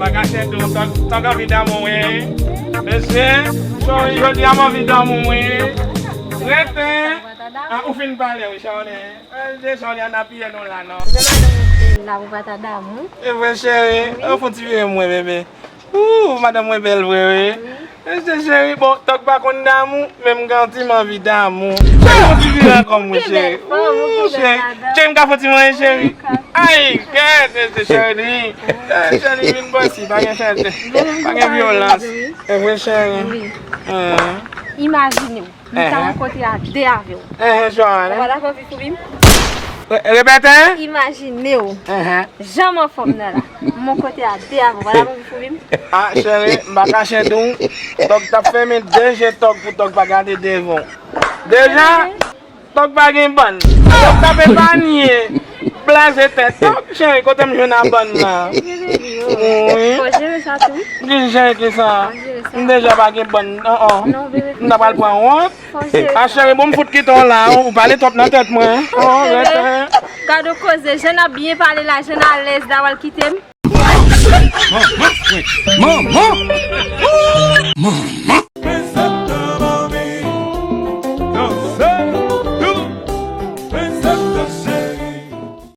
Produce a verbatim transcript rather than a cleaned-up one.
Pa kache tou, Tòg, Tòg anvi damou, wi. Mesye, Chori, jodi a m anvi damou, wi. Rete. Ah, ou fin pale, wi, Chori. Eh, Chori, an apiye nou la, non. Jan madanm ou bèl la, ou pa ta damou. E vre, cheri. Wi. Ou fon ti vire mwen, bebe. Ou, madanm mwen bèl vre, wi. Mesye cheri, bon, Tòg pa konn damou, men m gen yon ti manvi damou. Cheri, yon ti vire ankò, mwen, cheri. Ou, cheri. Cheri, m ka fon ti manje, cheri. Ay, gèt, mesye cheri. Eh, cheri, vin bò isi, pa gen chante. Pa gen vyolans. E vre, cheri. Wi. Ah. Imajine w, m ta yon kote a de avè w. Enhen, Joanne. Ou pa dakò viv pou mi m? Re-, repete. Imajine w. Enhen. Jan m anfòm nan la. M yon kote a de avè w. Wala pou pou vin. Ah, cheri, m pa kache di w. Tòg t ap fèmen de je Tòg pou Tòg pa gade devan w. Deja, Tòg pa gen bann. Tòg t ap epanye. Blaze tèt. Tòg, cheri, kote m jwenn a bann nan? Wi. Fò jere sa tou. Ki jere ki sa? Fò jere sa. M deja pa gen bann. Oh, oh. Non, bebe, m ta pral pran wont. Fò jere sa. Ah, cheri, bon, m fout kite w la. Ou pale twòp nan tèt mwen. Oh, rete. Gade w koze, jan n ap byen pale la, jan n alèz la, w al kite m. Manman! Manman! Manman!